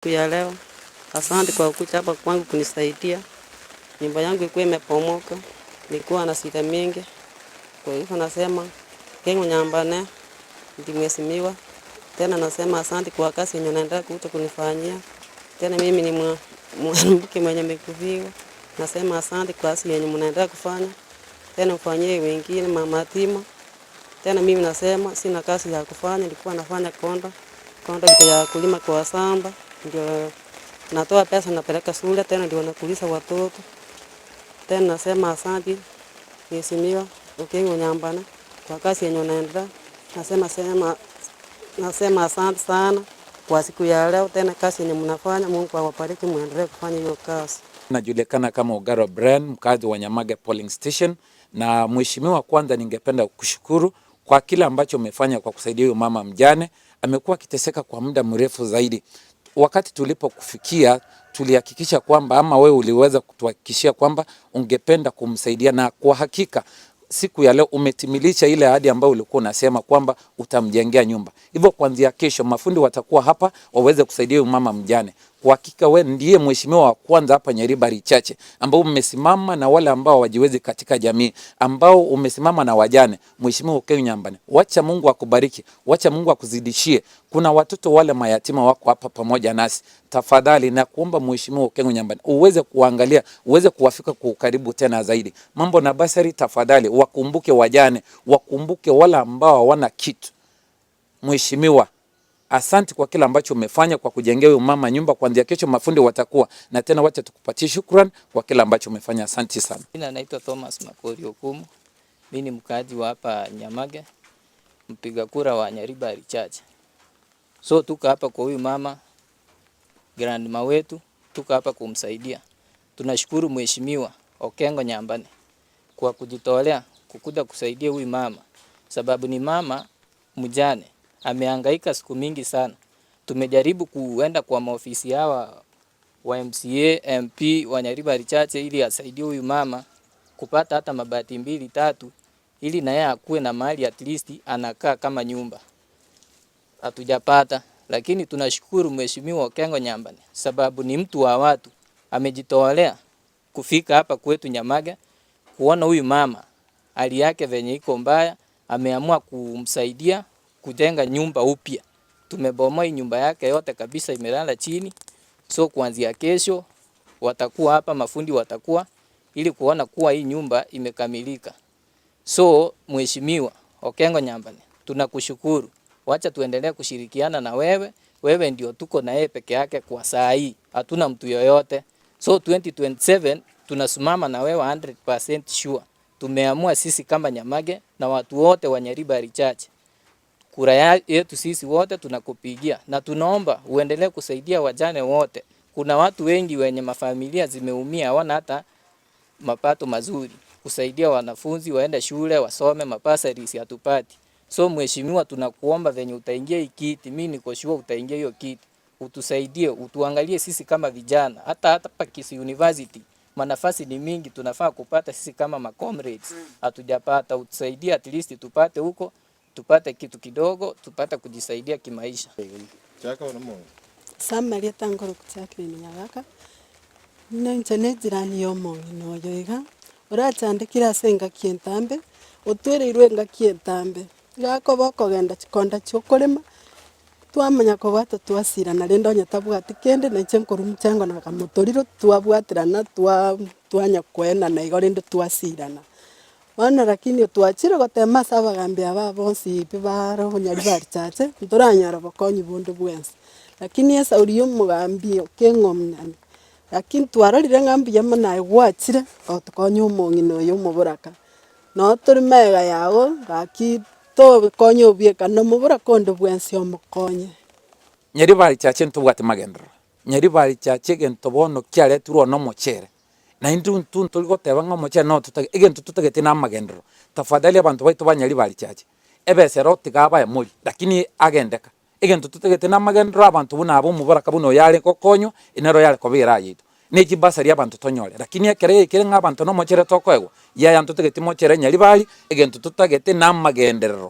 Ya leo, asante kwa kuja hapa kwangu kunisaidia. Nyumba yangu ilikuwa imepomoka, nilikuwa na shida mingi. Kwa hivyo nasema Kengo Nyambane ndi mheshimiwa. Tena nasema asante kwa kazi yenye unaendelea kuja kunifanyia. Tena mimi ni mwanamke mwenye amekufiwa. Nasema asante kwa kazi yenye mnaendelea kufanya. Tena ufanyie wengine mama yatima. Tena mimi nasema sina kazi ya kufanya, nilikuwa nafanya konda konda ya kulima kwa shamba, ndio natoa pesa napeleka shule, tena ndio nakulisha watoto. Tena nasema asante Mheshimiwa Okengo Nyambane kwa kazi yenye unaendelea. Nasema asante sana kwa siku ya leo, tena kazi yenye mnafanya, Mungu awabariki, muendelee kufanya hiyo kazi. Najulikana kama Ogaro Brian, mkazi wa Nyamage Polling Station. Na mheshimiwa, kwanza ningependa kushukuru kwa kile ambacho umefanya kwa kusaidia huyu mama mjane. Amekuwa akiteseka kwa muda mrefu zaidi. Wakati tulipokufikia tulihakikisha kwamba ama wewe uliweza kutuhakikishia kwamba ungependa kumsaidia, na kwa hakika siku ya leo umetimilisha ile ahadi ambayo ulikuwa unasema kwamba utamjengea nyumba. Hivyo kuanzia kesho mafundi watakuwa hapa waweze kusaidia huyu mama mjane. Kwa hakika we ndiye mheshimiwa wa kwanza hapa Nyaribari Chache ambao umesimama na wale ambao hawajiwezi katika jamii, ambao umesimama na wajane. Mheshimiwa Okengo Nyambane, wacha Mungu akubariki, wacha Mungu akuzidishie. Kuna watoto wale mayatima wako hapa pamoja nasi. Tafadhali na kuomba Mheshimiwa Okengo Nyambane uweze kuangalia, uweze kuwafika kwa ukaribu tena zaidi. Mambo na basari, tafadhali wakumbuke wajane, wakumbuke wale ambao hawana kitu. Mheshimiwa, asante kwa kila ambacho umefanya kwa kujengea huyu mama nyumba. Kuanzia kesho mafundi watakuwa na tena, wacha tukupatie shukran kwa kila ambacho umefanya. Asante sana. Jina naitwa Thomas Makori Okumu. Mimi ni mkaaji wa hapa Nyamage, mpiga kura wa Nyaribari Chache. So tuko hapa kwa huyu mama grandma wetu, tuko hapa kumsaidia. Tunashukuru Mheshimiwa Okengo Nyambane kwa kujitolea kukuja kusaidia huyu mama, sababu ni mama mjane, amehangaika siku mingi sana. Tumejaribu kuenda kwa maofisi hawa wa MCA, MP wa Nyaribari Chache ili asaidie huyu mama kupata hata mabati mbili tatu, ili na yeye akuwe na mahali at least anakaa kama nyumba. Hatujapata, lakini tunashukuru Mheshimiwa Okengo Nyambane sababu ni mtu wa watu, amejitolea kufika hapa kwetu Nyamage kuona huyu mama hali yake venye iko mbaya, ameamua kumsaidia kujenga nyumba upya. Tumebomoa hii nyumba yake yote kabisa, imelala chini. So kuanzia kesho watakuwa hapa, mafundi watakuwa ili kuona kuwa hii nyumba imekamilika. So Mheshimiwa Okengo Nyambane, tunakushukuru. Wacha tuendelee kushirikiana na wewe. Wewe ndio tuko na yeye peke yake kwa saa hii, hatuna mtu yoyote. So 2027 tunasimama na wewe 100% sure. Tumeamua sisi kama Nyamage na watu wote wa Nyaribari Chache, kura yetu sisi wote tunakupigia, na tunaomba uendelee kusaidia wajane wote. Kuna watu wengi wenye mafamilia zimeumia, hawana hata mapato mazuri, kusaidia wanafunzi waende shule wasome, mabursaries hatupati. So mheshimiwa, tunakuomba venye utaingia hii kiti, mimi niko sure utaingia hiyo kiti, utusaidie, utuangalie sisi kama vijana, hata pa Kisii University manafasi ni mingi tunafaa kupata sisi kama ma comrades, hatujapata. Utusaidie at least tupate huko, tupate kitu kidogo, tupate kujisaidia kimaisha. Samaria tangoro Jacqueline Nyagaka ninche ne jirani ya omong'ina oyo iga orachandekire ase engaki entambe otwereirwe engaki entambe iga akoba okogenda chikonda chia okorema twamanya kobwata twasirana rende onye tabwati kende na inche nkorwa mchengo na kamotoriro twabwaterana twa twanya koenana igo rende twasirana. Bono lakini twachire gotema ase abagambi aba bonsi pi bare obonyaribari chache ntoranyora bokonyi bonde bwensi. Lakini esauri ya omogambi Okengo Nyambane, lakini twarorire ng'a mbuya mono aye gwachire otokonya omong'ina oyo omoboraka. Noo tori maega yago gaki tokonya obieka na omoboraka onde bwensi omokonye. Nyaribari Chache ntobwate magenderero. Nyaribari Chache egento bono kiaretirwe one omochere. Naintwe intwe ntori goteba ng'a omochere no totage egento totagete na amagenderero. Tafadhali abanto baito ba Nyaribari Chache, ebesero tiga abae mori, lakini agendeka. Egento totagete na amagenderero abanto buna aba omoboraka buna oyo are gokonywa, nero yare koba era yaito. Na echibasari abanto tonyore, lakini ekero yaikire ng'a abanto na omochere tokoegwa, yaya ntotageti mochere Nyaribari, egento totagete na amagenderero.